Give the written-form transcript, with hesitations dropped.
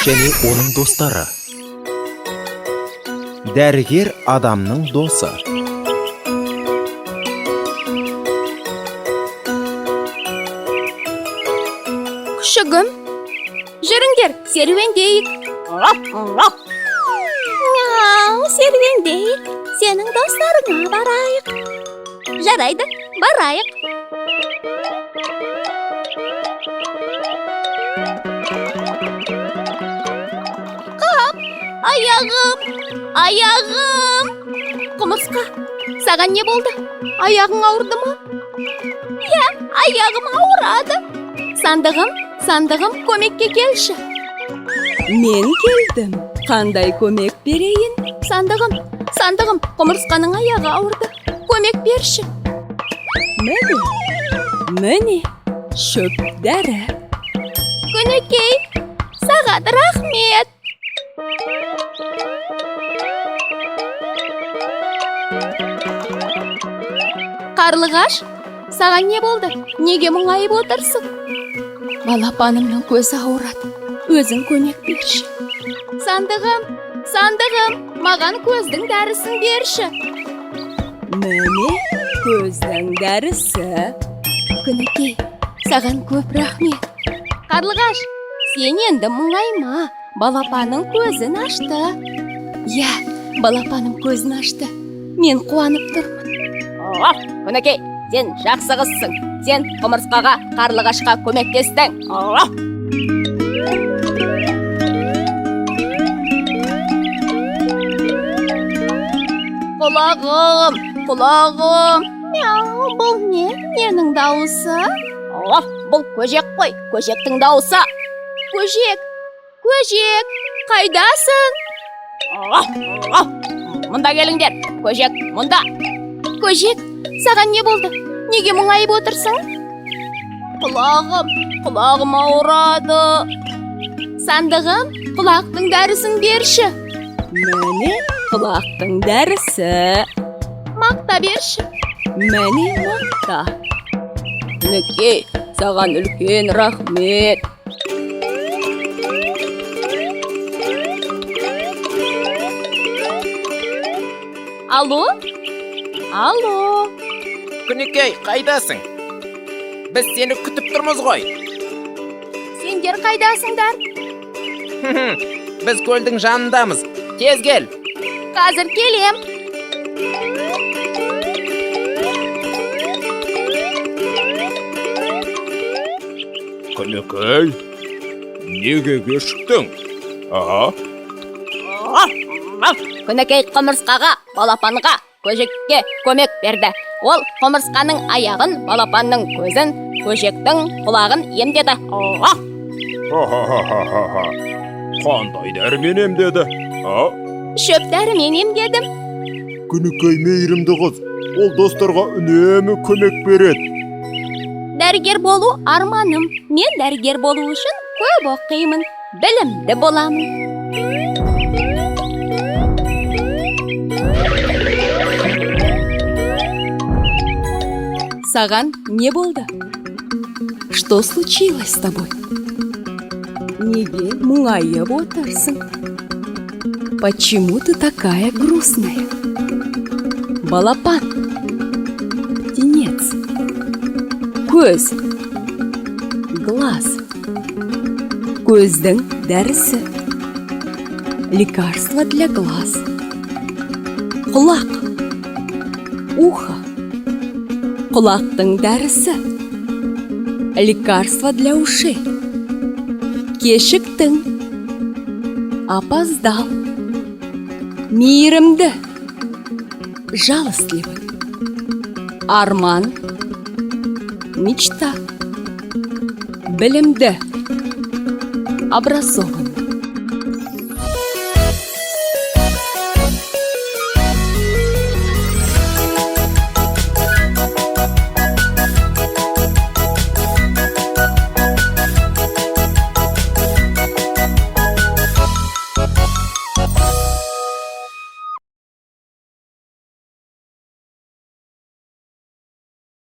Және оның достары. Дәрігер адамның досы. Күшігім, жүріңдер, серуендейік. Мяу, серуендейік. Сенің достарыңа барайық. Жарайды, барайық. Қап, аяғым, аяғым. Құмырсқа, саған не болды? Аяғың ауырды ма? Иә, аяғым ауырады. Сандығым, сандығым, көмекке келші. Мен келдім. Қандай көмек берейін? Сандығым, сандығым, құмырсқаның аяғы ауырды. Көмек берші. Міне, міне, шөп дәрі. Күнікей, саған рахмет. Қарлығаш, саған не болды? Неге мұңайып отырсың? Балапанымның көзі ауырады. Өзің көмек берші. Сандығым, сандығым, маған көздің дәрісін берші. Міне, көздің дәрісі. Күнікей, саған көп рахмет. Қарлығаш, сен енді мұңайма. Балапаның көзін ашты. Иә, балапаным көзін ашты. Мен қуанып тұрмын. Күнікей, сен жақсы қызсың. Сен құмырсқаға, қарлығашқа көмектестің. Құлағым, құлағым. Мяу, бұл не? Ненің дауысы? Бұл көжек қой, көжектің дауысы. Көжек, көжек, қайдасың? Мұнда келіңдер, көжек, мұнда. Көжек, саған не болды? Неге мұңайып отырсың? Құлағым, құлағым ауырады. Сандығым, құлақтың дәрісін берші. Міне, құлақтың дәрісі. Мақта берші. Міне, мақта. Күнікей, саған үлкен рахмет. Алло? Алло? Күнікей, қайдасың? Біз сені күтіп тұрмыз ғой. Сендер қайдасыңдар? Біз көлдің жанындамыз. Тез кел. Қазір келем. Күнікей, неге кешіктің? А? Күнікей құмырсқаға, балапанға, көжекке көмек берді. Ол құмырсқаның аяғын, балапанның көзін, көжектің құлағын емдеді. Ха-ха-ха-ха-ха. Қандай дәрімен емдеді? А? Шөп дәрімен емдедім. Күнікей мейірімді қыз. Ол достарға үнемі көмек береді. Дәрігер болу арманым. Мен дәрігер болу үшін көп оқимын, білімді боламын. Саған не болды? Что случилось с тобой? Неге мұңайып отырсың? Почему ты такая грустная? Балапан, птенец, көз, глаз, көздің дәрісі, лекарство для глаз, құлақ, ухо, құлақтың дәрісі, лекарство для ушей, кешіктің, опоздал, мейірімді, жалостливый, арман, мечта, білімді, образованный.